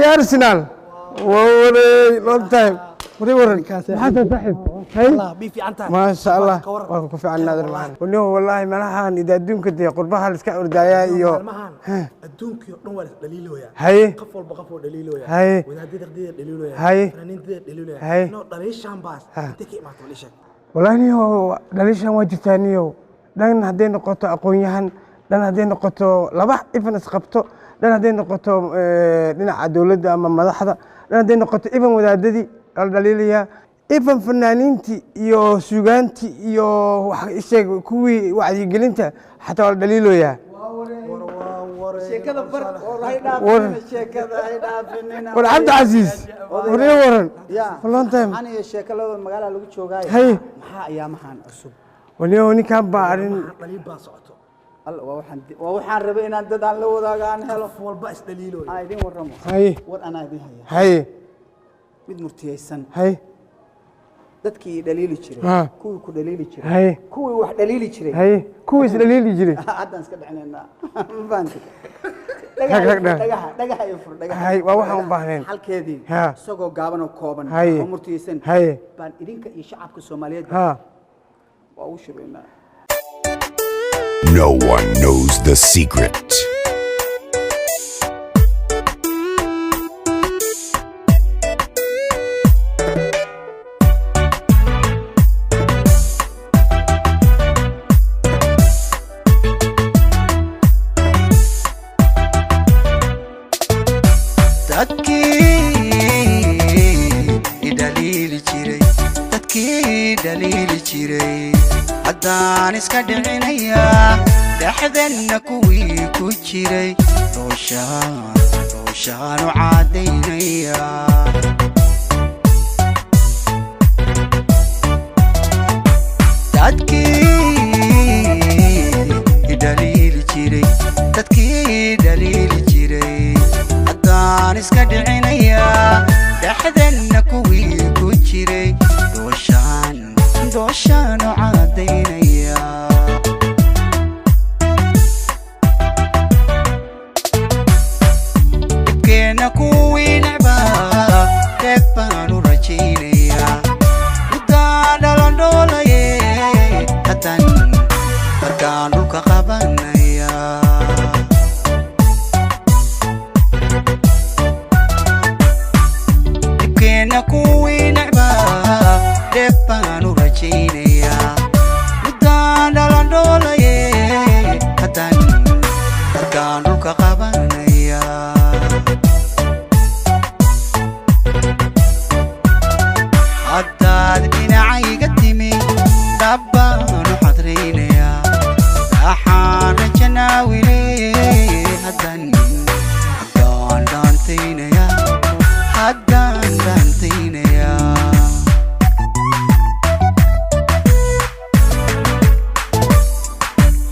Arsenal wareey, long time. Waray waran, maxaa tahay, saaxiib? Hay. Bi fiican tahay. Maasha Allah, waan ku fiican, naadir macaan waniho. Wallaahi meelahan ida adduunka dee qurbaha la iska ordaayaa iyo maalmahan adduunkii oo dhan waa la dhaliilooyaa. Qof walba qof oo dhaliilooya. Wadaadada dhaqdida dhaliilooya. Fanaaniintada dhaliilooya. No dhaliishaan baas intee ka imaato dhaliishaan? Wallaahi niyo, dhaliishan waa jirtaa niyo. Dhan hadday noqoto aqoon-yahan, dhan hadday noqoto laba even isqabto, dhan hadday noqoto dhinaca dowladda ama madaxda, dhan hadday noqoto even wadaadadii la dhaliilayaa, even fanaaniintii iyo suugaantii iyo wax isheeg, kuwii wacyigelinta xataa waa la dhaliiloyaa. Sheekada bar oo hay dhaafinina, sheekada hay dhaafinina. War Cabdicasiis, war ii waran. Ya. Long time. Aniga sheekalada magaalada lagu joogaayo. Maxaa ayaamahan cusub? Waniyo, ninkan baa arrin dhaliil baa socoto. Alla, waa waxaan rabay inaan dad aan la wadaago aan helo. Qof walba is dhaliilooya. Aan idin warramo. War anaa idin haya. Mid murtiyaysan. Dadkii dhaliili jiray, kuwii ku dhaliili jiray, kuwii wax dhaliili jiray, kuwii is dhaliili jiray, haddaan iska dhicinaynaa, ma fahanti? Rag, rag, dhag. Dhagaha, dhagaha iyo fur dhagaha. Hay, waa waxaan u baahnayn. Halkeedii isagoo gaaban oo kooban oo murtiyaysan baan idinka iyo shacabka Soomaaliyeed waa ugu shubaynaa. No one knows the secret. Dadkii idhaliili jiray, dadkii dhaliili jiray, haddaan iska dhicinayaa. Dhexdanna kuwii ku jiray dooshaan dooshaanu caadaynaya. Dadkii idhaliili jiray, dadkii dhaliili jiray, haddaan iska dhicinayaa. Dhexdanna kuwii ku jiray dooshaan dooshaanu caadaynaya. Dhibkeenna kuwii necbaa dheeg baan u rajaynayaa. Muddaan dhalandhoolaye, haddaan dhulka qabanaya. Dhibkeenna kuwii necbaa dheeg baan u rajaynayaa. Muddaan dhalandhoolaye, haddaan dhulka qabanaya. Haddaad dhinacayga timi, dabbaanu xadraynayaa. Raaxaan rajanaawile, haddaan dhaantaynaya, haddaan dhaantaynaya.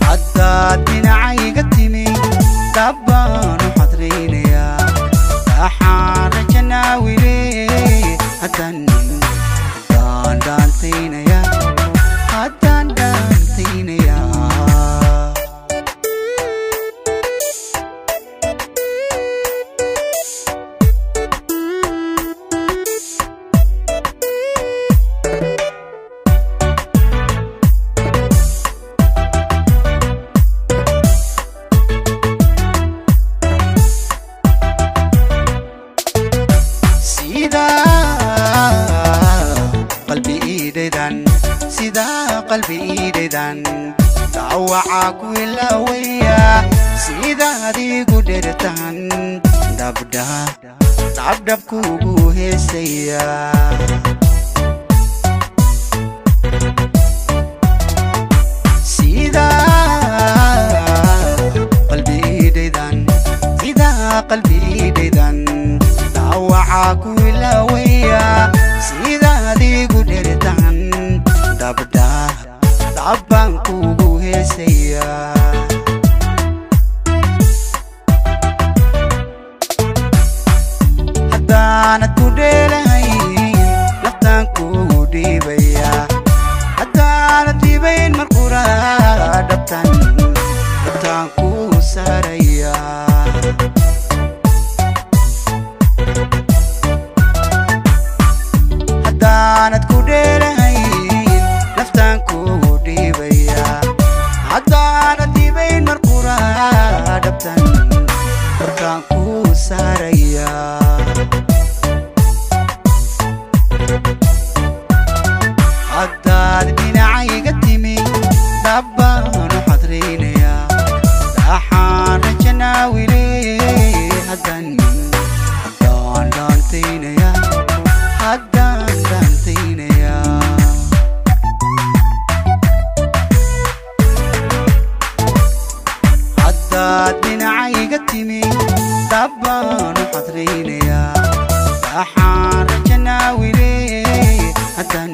Haddaad dhinacayga timi, dabbaanu xadraynayaa. Raaxaan rajanaawile, haddaan dhaantaynaya, haddaan dhaantaynaya. Sida qalbi iidhaydan, sida qalbi iidhaydan, dhaawacaa ku ilaawaya. Sida adigu dhertan dhabdha dhabdhab kugu heesaya. Sida qalbi iidhaydan, sida qalbi iidhaydan, dhaawacaa ku ilaawaya. Sida adigu dhertan dhabdha dhabbaan kugu heesaya. Haddaanad ku dheelahayn, naftaan kugu dhiibaya. Haddaanad dhiibayn mar qura, dhabtan dhabtaan kuu saaraya. saaraya. Haddaad dhinacayga timi, dhabbaan u xadraynayaa, dhaxaan rajanaawile, haddaan haddaan dhaantaynaya, haddaan dhaantaynaya. Haddaad dhinacayga timi, dhabbaan u xadraynayaa, dhaxaan rajanaawile, haddaan